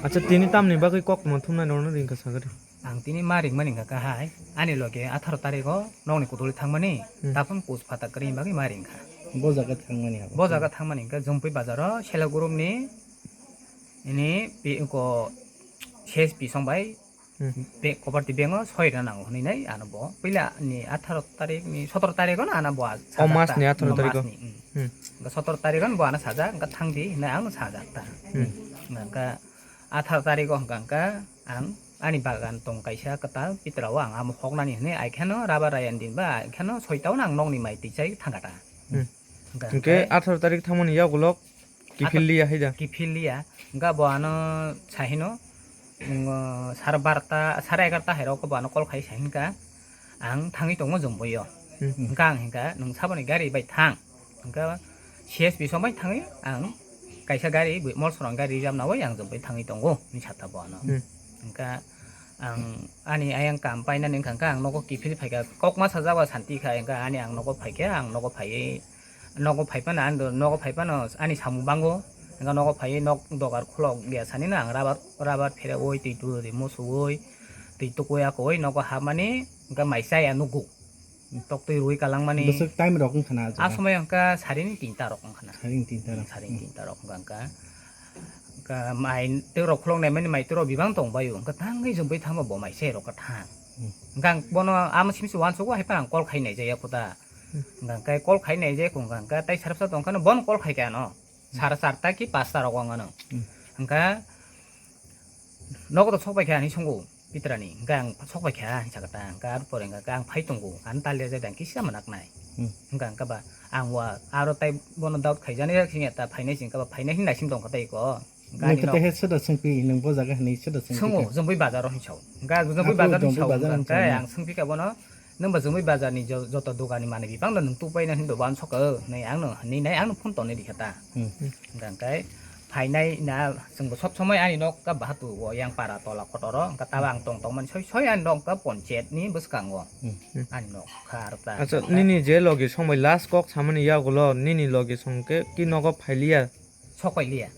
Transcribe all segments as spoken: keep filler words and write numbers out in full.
Acha, tini tamni bagwi kok tongma thumnai norokno ringkha sagadi. Ang tini ma ringmani hwnkha kha hai, ani loge atharo tarikh o nokni kutuli thangmani, hmm, taphang kus phatak kwrwini bagwi ma ringkha. Bo jaga thangmani habo? Bo jaga thangmani hwnkha Jumpui bazar o Selok Group ni ini pi-, ko C S P song bai, hmm, be-, Koparti bank o soi rwna nango hwnwi nai ano bo. Puila ni atharo tarikh ni sotoro tarikh o ano bo a-, o sajak mas ta. Ni atharo tarikh o? O mas ni, hmm. Hmm. Hwnkha sotoro tarikh o bo ano sajak, hwnkha thangdi hwnwi ang sajak ta. Hmm. Hwnkha atharo tarikh o hwnkha, hwnkha ang ani bagan tong kaisa kwtal, pitrao ang amo hoknani hwnwi, aikheno rubber ayang din ba, aikheno soitao ang nokni mai twi chai thangkha ta. Hmm. Hwnkha, hwnkhe hwnkhe atharo tarikh thangmani yagulo kiphil liya hai da? Kiphil liya. Hwnkha bo ano sahino, mm, sare barota, sare egarota hai rok bo ano call khai sahinkha, ang thangwi tongo Jumpui o. Hmm. Hwnkha ang hinkha, "Nwng saboni gari bai thang." Hwnkha C S P song bai thangwi ang kaisa gari, bui-, Molsorong gari rijab nawi ang Jumpui thangwi tongo, hinwi sakha bo ano. Hmm. Hwnkha ang ani ayang kam painani wngkha, hwnkha ang nogo kiphil phaikha, kokma sajak ba santi kha, hwnkha ani ang nogo phaikha, ang nogo phaiwi, nogo phaiphano ani do-, nogo phaiphano ani samung bango, hwnkha nogo phaiwi nok dogar khulok ya sanino ang rabar, rabar pherewi, twi twi musuwi, twi tukwi akowi nogo hapmani, hwnkha mai chaya nugo. Toktwi rwi kalangmani. Bwswk time rok wngkha na ah jaga? Somoi wngkha sarini tinta rok wngkha na. Sarini tinta rok. Sarini tinta rok wngkha, wngkha. Wngkha mai tei rok khulok naimani mai tei rok bibang tong bai o. Wngkha tangwi jumbai thangma bo mai se rok kha thang. Hmm. Wngkha ang bono ama simi se uansukgo hai phano ang call khai nai jaya khuda. Hmm. Wngkha khe call khai nai jaya wngkha, wngkha tei sarsa tong khano bono call khai kha ano. Sara charta ki pasta rok wng ano. Hmm. Wngkha nogo to sok bai kha hinwi swngo pitrani, hwnkhe ang sok bai kha hinwi sakha ta, hwnkhe aro pore hwnkhe ang phai tongo, ano tal rwjak de ang kisa manaknai. Hmm. Hwnkhe ang khe ba ang wa aro tai bono doubt khaijani yak singya ta phainai sing khe ba phainai hinwi naising tongkha tei ko. Hwnkhe ani nok. Nwng khe tei he soda swngpi, nwng bo jaga hinwi soda swngpi kha? Swngo, Jumbai bazar o hinwi sao. Hwnkhe Jumbai bazar hinwi sao, hwnkhe ang swngpi kha bono. Nwng ba Jumbai bazar ni jo-, joto dogan ni manwi bipang no nwng tupai na hinwi uansukha o, hinwi ang no hinwi nai ang no phone tonwi rikha ta. Hmm. Hwnkha khe phainai na chwng bo sob somoi ani nok ka bahatu o yang para tola kotor o, hwnkha taba ang tong tong mani soi soi ani nok ka ponchayat ni bwskango. Hmm. Ani nok kha aro ta. Acha, nini je logi song bai last kok samani yagulo nini logi song khe ki nogo phailiya? Sok pai liya.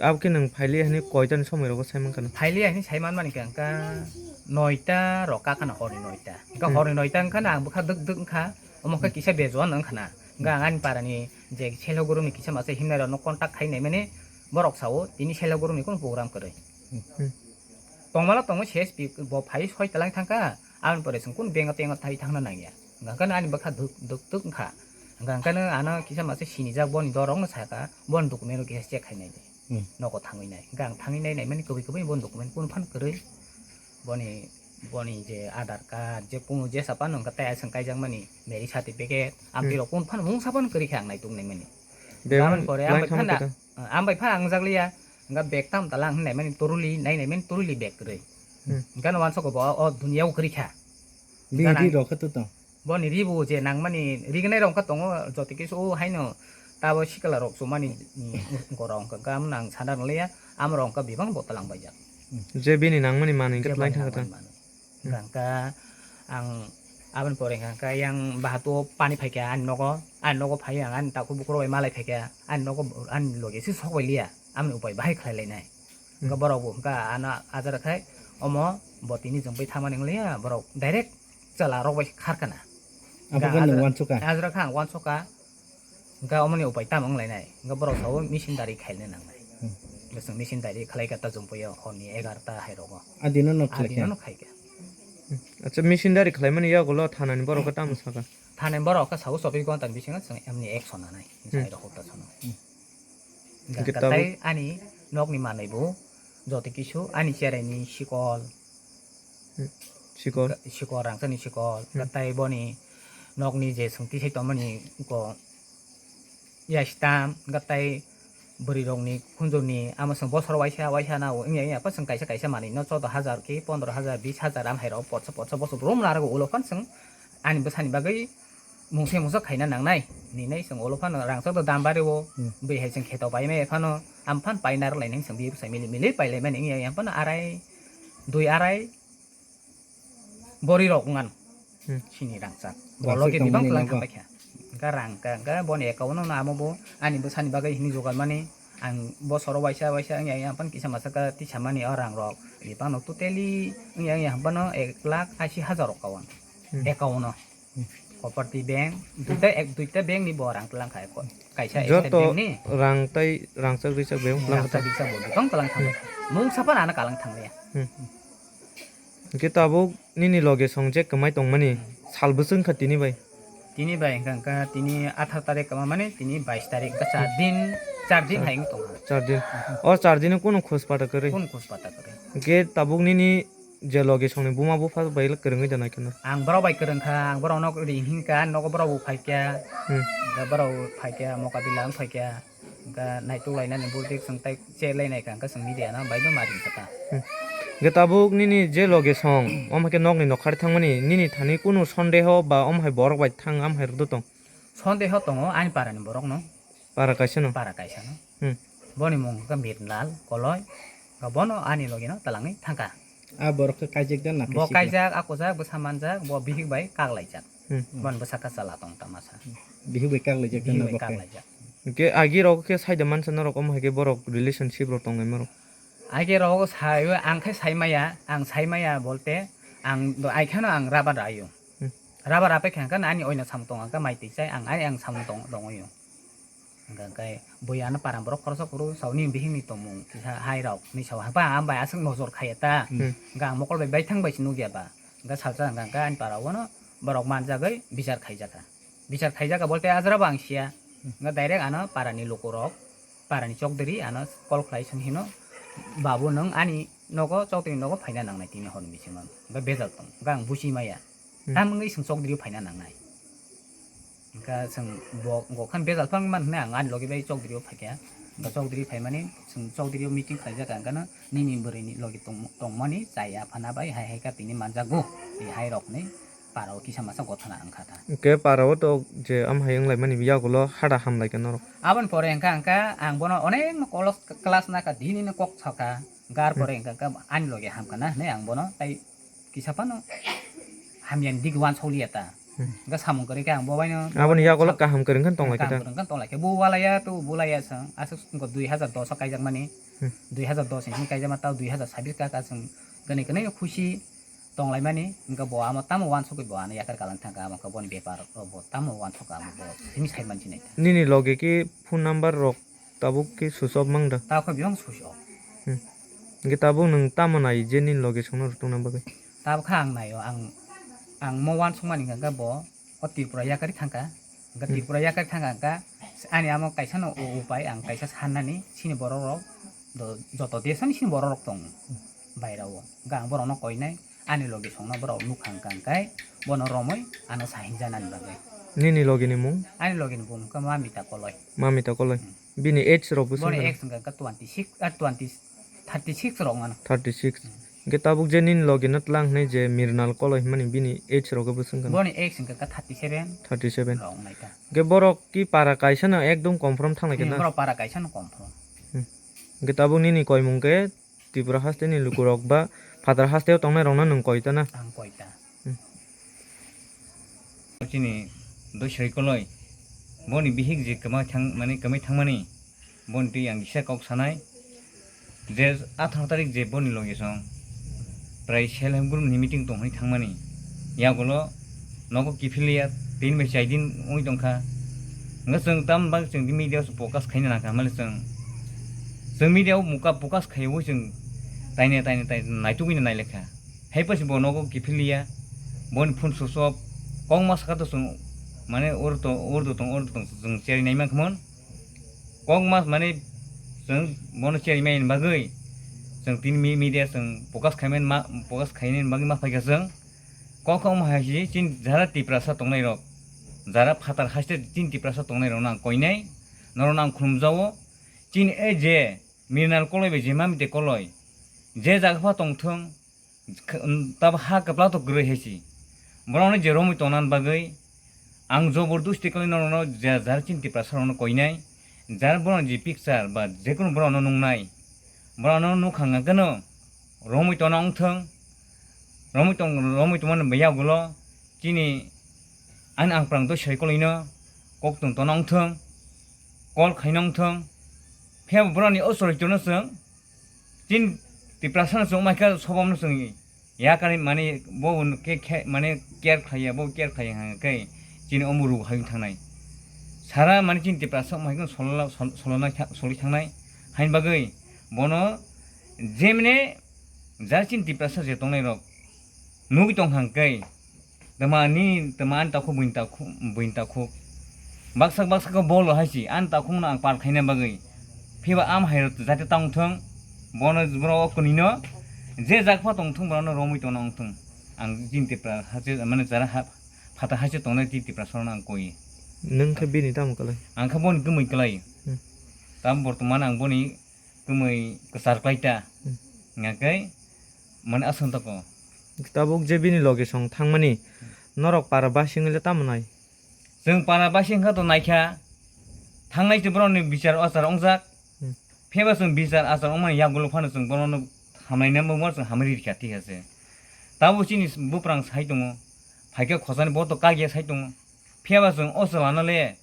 Abo khe nwng phailiya hinwi koitani somoi rogo sai mankha na? Phailiya hinwi sai manmani khe wngkha noita rok kakhana horni noita. Wngkha, hmm, horni noita wngkha na ang bwkha dwk dwk wngkha. Omo khe kisa bejuan wngkha na. Wngkha ang ani parani je Selok Group ni kisa masa himnai rokno contact khai naimani borok sao tini Selok Group ni kunu program kwrwi. Hmm. Tongmala tongo C S P bo phai soi twlang thangkha. Aboni pore chwng kunu bank o tei thai thangna nangya. Hwnkha khe ani bwkha duk, duk, duk wngkha. Hwnkha khe ano kisa masa sinijak boni dorokno sakha, boni document rok kisa check khainai di. Hmm. Nogo thangwi nai. Hwnkha ang thangwi nai naimani kwbwi kwbwi boni document kunu phano kwrwi. Boni, boni je Aadhaar card, je kunu jesa phano hwnkha tei aswk kaijakmani marriage certificate, amtwi rok kunu phano mungsa phano kwrwi khe ang naituk naimani. Bebak aboni pore ang bai phano, ah, ang bai phano ang jakliya. Hwnkha bag tam tala ang hinwi naimani toruli, nai naimani toruli bag kwrwi. Hmm. Hwnkha no wansukgo bo o duniya o kwrwi kha. Bini ri rok khe to tong? Boni ri bo je nangmani rignai rok wngkha tongo, joto kisu o haino tabo sikla rok chumani, mm, gorok wngkha, wngkha amo nang sana rwliya, amo rok wngkha bebak bo twlang baijak. Je bini nangmani manwi hwnkhe twlang thangkha ta. Hwnkha ang aboni pore hwnkha yang bahatu o pani phaikha ani nogo, ani nogo phai ang ani takhuk bukhuk rok bai malai phaikha, ani nogo ani loge se sok bai liya, amoni upai bahai khlai lainai. Hwnkha borok bo hwnkha ano ajara khai omo bo tini jumpai thangmani wng liya, borok direct chwla rok bai kharkha na. Abo hwnkha nwng ajara, wansukha? Ajara kha ang wansukha. Hwnkha omoni upai tamo wng lainai? Hwnkha borok sao machine dari khaina nangnai. Hmm. Hwnkha chwng machine dari khlai kha ta jumpuio horni egarta hai rogo. A dino no khlai kha? A dino no khai kha. Hmm. Acha, machine dari khlaimani yagulo thanani borok khe tamo sakha? Thanani borok khe sao chobbish ghonta ni bisingo chwng emni action nanai. Hmm. Chai rok hota sono. Hmm. Hwnkha tabuk tai ani nokni manwi bo joto kisu ani cherai ni sikol. Hmm. Sikol. Sikol, rangchak ni sikol. Hmm. Hwnkha tai boni nokni je sungti sai tongmani ko ya stam, hwnkha tai bwrwi rokni khunjurni amo chwng bosor waisa waisa na wngya wngya pha chwng kaisa kaisa manwi no choudo hajar ki pondro hajar, bis hajar am hai rok potsa potsa bosor brum narago ulo phan chwng ani bwsani bagwi mungsa mungsa khaina nangnai hinwi nai chwng ulo phano rangchak do dam bario. Hmm. Bui hai chwng kheto pai maya phano am phan pai narwk lainai chwng bini bwsai mili mili pai laimani wngya yang phano arai dui arai bori rok wngano. Hmm. Sini rangchak. Rangchak bolo khe bibang tongmani kwlai nogo. Thangbai kha. Hwnkha rang ka hwnkha boni account no amo bo ani bwsani bagwi hinwi jugal mani Ang bosoro waisa waisa wngya wngya haphano kisa masa khe tisa mani o rang rok. Bipano totally wngya wngya haphano ek lakh ashi hajar rok kawan. Hmm. Account o. Hmm. Cooperative bank, duita ek, duita bank ni bo rang tlang kha ko. Kaisa State Joto bank ni. Rang tai rangchak rijak bank Hmm, tlang rangchak kha. Rijak bo tong tlang thang. Hmm. Mung sapan ana kalang thang ya. Hmm. Hwnkhe tabuk nini loge song je kwmai tongmani Hmm. sal bwswk wngkha tini bai? Tini bai hwnkha, hwnkha tini atharo tarik kwma mani tini bais tarik, hwnkha char din, char din Hmm. hai wng tongkha. Char din. Hmm. O char din kunu khus pata kwrwi? Kunu khus pata kwrwi. Hwnkhe tabuk nini je loge songni buma bupha bai kwrwngwi da nai kheno? Ang borok bai kwrwngkha, ang borokno ring hinkha, nogo borok bo phaikha. Hmm. Hwnkhe borok bo phaikha, mokabila wng phaikha. Hwnkhe naituk lainani bul tik chwng tai che lainai kha, hwnkhe chwng media no bai no ma ring kha ta. Hmm. Hwnkhe tabuk nini je loge song, omo hai khe nokni nokhar thangmani, nini thani kunu sondeho ba omo hai borok bai thang, am hai rwdo tong? Sondeho tongo ani para ni borok no. Para kaisa no? Para kaisa no. Hmm. Boni mung khe Mirnal Koloi, hwnkhe bono ani logi no twlangwi thangkha. A borok khe kaijak da na khe Bo sikla? Kaijak, a kwchak, bwsa manjak, bo bihik bai kak laijak. Hmm. Bon bwsa kha chwla tong tamasa. Bihik bai kak laijak Bihik bai kak laijak. Hwnkhe agi rok khe saida mansa norok omo hai khe borok relationship rok tonglaima rok. Agi rok sai, ang khe sai maya, ang sai maya bolte ang do ai kheno ang rubber ayo. Hmm. Rubber apai kha hwnkhe ani oino samung tong ang khe mai twi chai ang ai ang samung tong, tongwi o. Hwnkhe bui ano para borok khoroksa kuru sauni bihikni tongmung kisa hai rok ni sao hapa ang bai aswk nojor khaiya ta. Hmm. Hwnkhe ang mokol bai baithang bai se nukya ba. Hwnkhe salsa hwnkhe ani para o no borok manjagwi bichar khaijakha. Bichar khaijakha bolte ajra bo ang siya. Hwnkhe direct ano para ni luku rok, para ni chokdri ano call khlai song hino, "Babu nwng ani nogo chokdri nogo phaina nangnai tini hor ni bisingo." Hwnkhe bejal tong. Hwnkhe ang buchi maya. Hmm. Tam wngwi chwng chokdri o phaina nangnai. Hwnkhe chwng bo, bo khan bejal phang man hwnwi ang ani logi bai chokdri o phaikha. Hwnkhe chokdri o phaimani chwng chokdri o meeting khlaijak ang khe no nini bwrwi ni logi tong, tongmani chaya phana bai hai hai kha tini manjago. Tei hai rok ni para o kisa masa gothana wngkha ta. Hwnkhe para o to je am hai wnglaimani yagulo hada hamlaikha norok. Aboni pore hwnkha hwnkha ang bono onek no kolos class naka dini no kok saka. Gar Hmm. pore hwnkha hwnkha ani logi hamkha na hwnwi ang bono tai kisa phano hamya ni digi uansuk liya ta. Hmm. Hwnkhe samung kwrwi khe ang bo bai no Aboni yagulo kaham kwrwng khe tong lai khe ta. Kaham kwrwng khe tong lai khe bo walaya to bo laya chwng aswk wngkha dui hazar dos o kaijak mani. Hmm. Dui hazar dos ni simi kaijak ma tao dui hazar sabis ka ka chwng kwnwi kwnwi khusi tong lai mani. Hwnkhe bo amo tamo uansukgwi bo ano yakar kalang thang kha amo khe boni bepar o bo tamo uansuk kha amo bo simi sai man sinai ta. Nini logi khe phone number rok Tabuk khe switch off mang da? Tabuk khe biyang switch off. Hmm. Hwnkhe tabuk nwng tamo nai je nini loge songno rwtongna bagwi? Tabuk khe ang naio, ang, ang mo uansukmani hwnkha khe bo o Tripura yakarwi thangkha. Hwnkhe Hmm. Tripura yakarwi thangkha hwnkha ani amo kaisa no u-, upai ang kaisa sannani chini borok rok do-, joto desani chini borok rok tongo bairao. Hwnkhe ang borokno koinai. Ani logi songno borok nukha hwnkha hwnkhe bono romwi ano sahinjanani bagwi. Nini logi ni mung? Ani logi ni mung wngkha Mamita Koloi. Mamita Koloi. Hmm. Bini age rok bwswk Boni wngkha na? Age wngkha hwnkha twenty six, ah, twenty, thirty six rok wngkha na. Thirty six. Hmm. Hwnkhe tabuk je nini logi no tlang hwnwi je Mirnal Koloi hwnmani bini age rok bwswk wngkha na? Boni age wngkha hwnkha thirty seven. Thirty seven. Rok wngkha. Hwnkhe borok ki para kaisa no ekdom confirm thang lai khe Hmm, na? Borok para kaisa no confirm. Hmm. Hwnkhe tabuk nini koimung khe Tripura haste ni lukurok ba phatar haste o tongnai rok no nwng koi ta na? Ang koi ta. Hmm. Chini dosroi koloi boni bihik je kwma thang, mane kwmai thangmani boni twi ang kisa kok sanai je atharo tarik je boni loge song prai self help group ni meeting tong hwnwi thangmani yagulo nogo kiphilya tin bai chai din wngwi tongkha. Hwnkhe chwng tamni bagwi chwng media o focus khaina nangkha, mali chwng, chwng media o muka focus khaiwi chwng taine, taine, taine naitugwino nailekha. Hai pasi bo nogo kiphilya, boni phone switch off, kokma saka to chwng, mane oro to, oro to tong, oro to tong, chwng cherwi naima khmon. Kokma mane chwng bono cherwi mani bagwi, chwng tini mi-, media chwng focus khaimani ma, focus khainani bagwi ma phaikha chwng. Kok kok ma hai si chini jara Tiprasa tongnai rok, jara phatar haste chini Tiprasa tongnai rok no ang koinai, norok no ang khulumjao. Chini e je Mirnal Koloi bai je Mamita Koloi, je jaga pha tongthwng, tabo ha kwplak to kwrwi hai si. Borok no je romwi tongna bagwi ang jobordosti khlai norok no je jara chini Tiprasa rok no koinai, jara borok je picture ba jekunu borok no nungnai, borok no nukha hwnkhe no romwi tongna wngthwng, romwi tong, romwi tongmani yagulo chini ani ang phrang dosroi koloi no kok tong tongna wngthwng, call khaina wngthwng, Phiya bo borokni o choritrono chwng, chini Tiprasano chwng wngmai khe sobamno chwng yakari mani bo khe, khe, mani care khlaiya, bo care khlaiya hwnkhe chini omo ruk hai wng thangnai. Sara mani chini Tiprasa wngmai khe solo-, sol-, solonai tha-, soloi thangnai. Haini bagwi bono jemne jar chini Tiprasa je tongnairok nugwi tong hwnkhe, Tama ni, tama ani takhuk buini takhuk, buini takhuk. Baksa baksa khe bolo hai si, ani takhuk no ang par khaina bagwi. Phiba am hai rok jate tang thung, bono borok o kuni no, je jak pha tong thung, borok no romwi tong nang thung. Ang chini Tipra hache, mane jara ha, phata hache tongnai ti Tipra soro no ang koi. Nwng khe bini tamo kwlai? Ang khe boni kwmwi kwlai. Hmm. Tam bortoman ang boni kwmwi kwchar kwlai ta. Hmm. Hingkhe mani aswng tako. Tabuk je bini loge song thangmani, norok para basing le tamo nai? Chwng para basing kha to naikha. Thangnai se borokni bichar achar ongjak. Hmm. Pheba chwng bichar achar ongmani yagulo phano chwng bonono hamlaina mungbo chwng hamri rikha, thik ase. Tabuk chini buprang sai tongo. Phaikhe khosani bo to kagya sai tongo. Phiyaba chwng o chwla no le,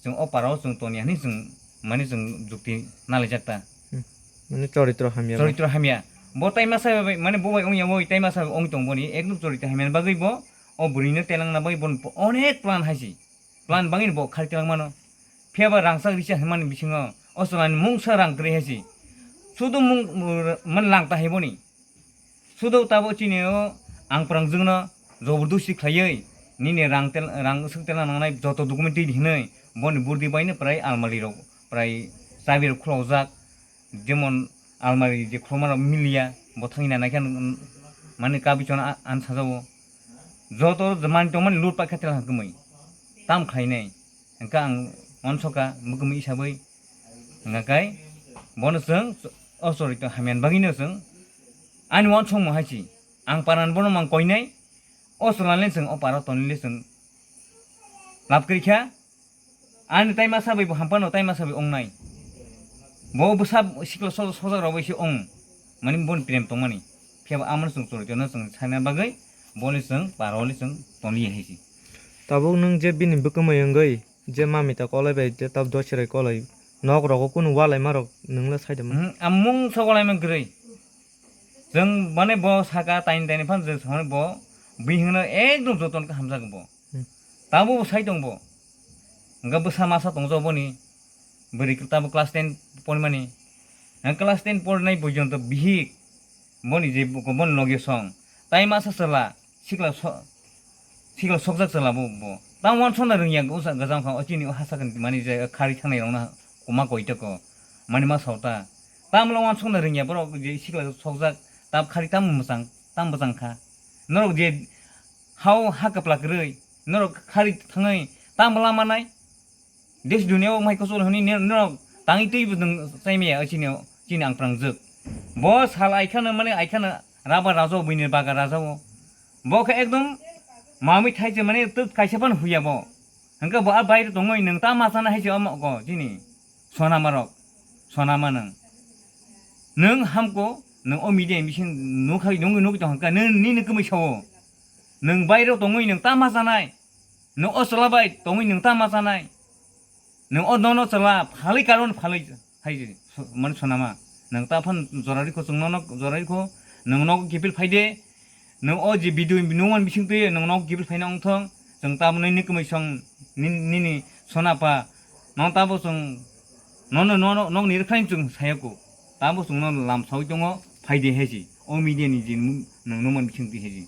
chwng o para o chwng toni hwnwi chwng, mane chwng jukti nalaijak ta. Hmm. Mane choritro hamya ba. Choritro hamya. Bo tai masa bai, mane bo bai wngya, bo bai tai masa bai wngwi tong boni, ekdom choritro hamya ni bagwi bo o bwrwi no telangna bai bo onek plan hai si. Plan bangwi bo khari telang mano. Phiyaba rangchak risa hwnmani bisingo o chwla ni mungsa rang kwrwi hai si. Sudu mung, mane lang ta hai boni. Sudo tabuk chini o ang prangjwkno jobordosti khlaiwi nini rang tel-, rang swk telna nangnai joto document twi di hwnwi boni burdi baino prai almari rok prai chabi rok khulokjak, jemon almari je khulokma rok miliya bo thangwi nanai khe mani kabi chona an sajao joto mani tongmani lut paikha telha kwmwi tam khlainai hwnkhe ang uansukha bwkhe mui isabwi hwnkha khe bono chwng o chorito hamya ni bagwino chwng Ani uansukmung hai si, ang paran bono mang koinai, o chwla le chwng o paro tonwi le chwng lab kwrwi kha, ani tai masa bai bo hampano tai masa bai ongnai, bo bwsa sikla so-, sojak rok bai se ong, mani boni prem tongmani, phiya bo amoni chwng chorito no chwng saina bagwi boni chwng paro le chwng tonwi hai si. Tabuk nwng je bini bwkha mai wngwi, Je mami ta kolai bai, je tab doserai kolai. Nok rogo kunu walai ma rok nwng le sai de ma. Hmm, amung sokolai man kwrwi. Jwng mane bo saka taini taini phan jwng samani bo bihingno ekdom joton khe hamjak bo. Hmm. Tabo bo sai tong bo. Hwnkhe bwsa masa tong jo boni. Bwrwi tabo class ten pormani. Hwnkhe class ten pornai porjonto bihik boni je boni loge song. Tai masa chwla. Sikla so-, sikla sokjak chwla bo, bo. Tamo uansukna rwngya, usa gajang kha, o chini o hasa khe mani je khari thangnai rokno koma koi toko, mani ma sota. Tamlo uansukna rwngya, borok je sikla sokjak, tab khari tamo mwchang, tamo bwchang kha. Norok je hao ha kwpla kwrwi, norok khari thangwi tamo lama nai. Desh duniya o mai kosol hwnwi ni-, norok tangwi twibo nwng chaimaya chini, chini ang prangjwk. Bo sal aikhano mani aikhano raba raja o buini baga raja o. Bo khe ekdom mamwi thai se mani twk kaisa phano huya bo. Hwnkhe bo a baire tongwi nwng ta ma chana hai se omo go chini sonama rok, sonama nwng. Nwng hamko nwng o media ni bising nukha nungwi nukwi tong kha nwng nini kwmwi sao. Nwng baire tongwi nwng ta ma chanai. Nwng o chwla bai tongwi nwng ta ma chanai? Nwng o nono chwla phalwi karon phalwi hai se, so-, mani sonama. Nwng ta phan jora rikho chwng nono jora rikho, nwng nogo kiphil phaide. Nwng o je video nungmani bising twi nwng nogo kiphil phaina wngthong. Chwng tabuk nini kwmwi song ni-, nini sonapa. Nwng tabuk chwng nono, nono, nokni rwkhaino chwng sayako. Tabuk chwng nono lam sawi tongo, phaide hai se. O media ni je nwng nungmani bising twi hai se.